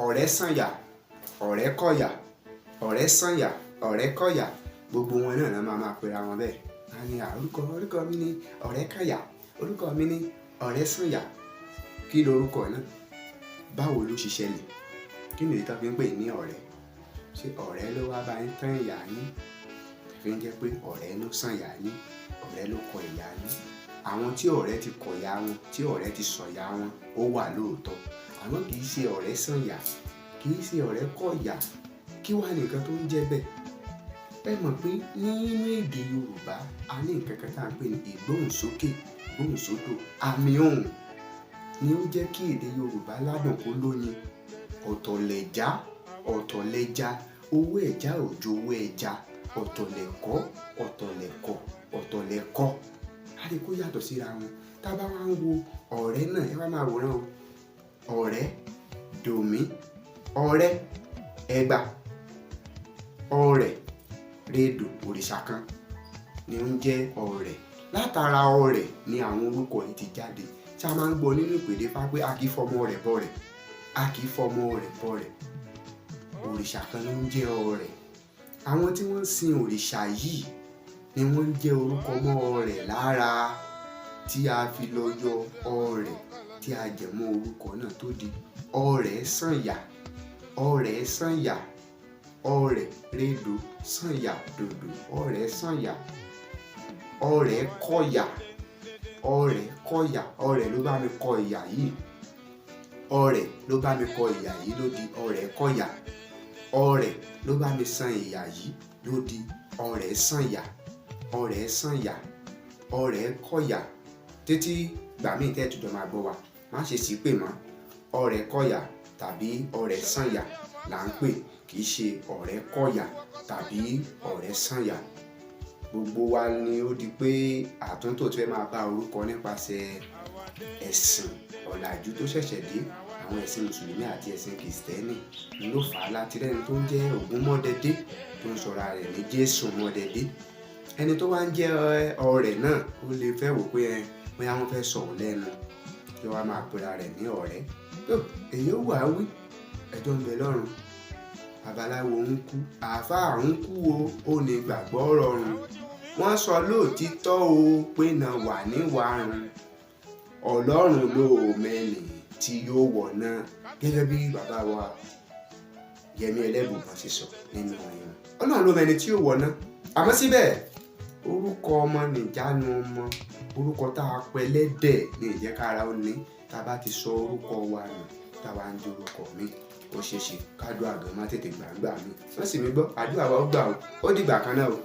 Ọ̀rẹ́sànyà, Ọ̀rẹ́kọ̀yà, Ọ̀rẹ́sànyà, Ọ̀rẹ́kọ̀yà, gbogbo wọn náà náà máa máa pera wọn bẹ́ẹ̀. A ní orúkọ mi ní Ọ̀rẹ́kọ̀yà, orúkọ mi ní Ọ̀rẹ́sànyà. Kí lorúkọ náà? Báwo ló ṣe ṣẹlẹ̀? Kí nìdí tá fi ń pè ní ọ̀rẹ́? Ṣé ọ̀rẹ́ ló wá bá yín tán ìyá yín? Fi ń jẹ́ pé ọ̀rẹ́ ló sàn ìyá yín, ọ̀rẹ́ ló kọ ìyá yín. Àwọn tí ọ̀rẹ́ ti kọ ìyá wọn, tí ọ̀rẹ́ ti sọ ìyá wọn, ó wà lóòótọ́. Àmọ́ kì í ṣe ọ̀rẹ́ sàn ìyá, kì í ṣe ọ̀rẹ́ kọ ìyá. Kí wá ní nǹkan tó ń jẹ́ bẹ́ẹ̀? Ẹ mọ̀ pé nínú èdè Yorùbá, a ní nǹkan kan tá à ń pè ní ìgbóhùnsókè, ìgbóhùnsódò, àmì ohùn ni ó jẹ́ kí èdè Yorùbá ládùn kó lóyin. Ọ̀tọ̀ lẹ̀já, ọ̀tọ̀ lẹja, owó ẹja ò ju owó ẹja, ọ̀tọ̀ lẹ̀kọ́, ọ̀tọ̀ lẹ̀kọ̀, ọ̀tọ̀ lẹ̀kọ. A rí kó yàtọ̀ síra wọn. Tá bá wá ń wo ọ̀rẹ́ náà, ẹ wá máa wòran o. Ọ̀rẹ́, dòmí, ọ̀rẹ́, ẹgba, ọ̀rẹ́, rédò, òrìṣà kan ni ó ń jẹ́ ọ̀rẹ́. Látara ọ̀rẹ́ ni àwọn orúkọ yìí ti jáde. Tí a máa ń gbọ́ nínú ìpèdè Ifá pé a kì í fọmọ rẹ̀ bọ rẹ̀, a kì í fọmọ rẹ̀ bọ rẹ̀. Òrìṣà kan ló ń jẹ́ ọ̀rẹ́. Àwọn tí wọ́n ń sin òrìṣà yìí ni wọ́n ń jẹ́ orúkọ mọ́ ọ̀rẹ́ lára, tí a fi lọ yọ ọ̀rẹ́ tí a jẹ̀ mọ́ orúkọ náà tó di Ọ̀rẹ́sànyà, Ọ̀rẹ́sànyà, ọ̀rẹ́ rédò, sànyà dòdò, Ọ̀rẹ́sànyà, Ọ̀rẹ́kọ̀yà, Ọ̀rẹ́kọ̀yà, ọ̀rẹ́ ló bá mi kọ ìyà yìí, ọ̀rẹ́ ló bá mi kọ ìyà yìí ló di Ọ̀rẹ́kọ̀yà, ọ̀rẹ́ ló bá mi san ìyà yìí ló di Ọ̀rẹ́sànyà, Ọ̀rẹ́sànyà, Ọ̀rẹ́kọ̀yà. Títí gbà míì tẹ́ ẹ̀ tún jọ máa gbọ́ wa, má ṣe sì pè mọ́. Ọ̀rẹ́kọ̀yà tàbí Ọ̀rẹ́sànyà là ń pè, kì í ṣe Ọ̀rẹ́kọ̀yà tàbí Ọ̀rẹ́sànyà. Gbogbo wa ni ó di pé àtúntò tí fẹ́ máa bá orúkọ nípasẹ̀ ẹ̀sìn ọ̀làjú tó ṣẹ̀ṣẹ̀ dé, àwọn ẹ̀sìn Mùsùlùmí àti ẹ̀sìn Kìrìsìtẹ́nì ni ló fà á láti rẹ́ni tó ń jẹ́ Ògún Mọ́dẹdé tó ń sọra rẹ̀ ní Jésù Mọ́dẹdé. Ẹni tó wá ń jẹ́ ọ̀rẹ́ náà, ó lè fẹ́ wò pé ẹ bóyá wọ́n fẹ́ sọ̀rọ̀ lẹ́nu kí wọ́n máa pera rẹ̀ ní ọ̀rẹ́. Èyí ó wà á wí, ẹjọ́ ń bẹ lọ́run. Babaláwo ń kú, àáfàá ń kú o, ó ní gbàgbọ́ rọrùn. Wọ́n sọ lóòtítọ́ o pé náà wà ní wàrùn. Ọlọ́run ló mẹ́ni tí yóò wọ̀ náà, gẹ́gẹ́ bí bàbá wa Yẹmí Ẹlẹ́bùúbọn ṣe sọ nínú orin wọn. Ọlọ́run ló mẹ́ni tí yóò wọ̀ náà. Àmọ́ síbẹ̀, orúkọ ọmọ nìjánu ọmọ, orúkọ tá a pẹ lẹ́dẹ̀ ní ìjẹ́kára ó ní. Tá a bá ti sọ orúkọ wa nù, tá a bá ń jẹ́ orúkọ mi, ó ṣeé ṣe kádùá gan má tètè gbàǹgbà mi. Wọ́n sì mí gbọ́, àdúrà wa ó gbà o. Ó dìgbà kan náà o.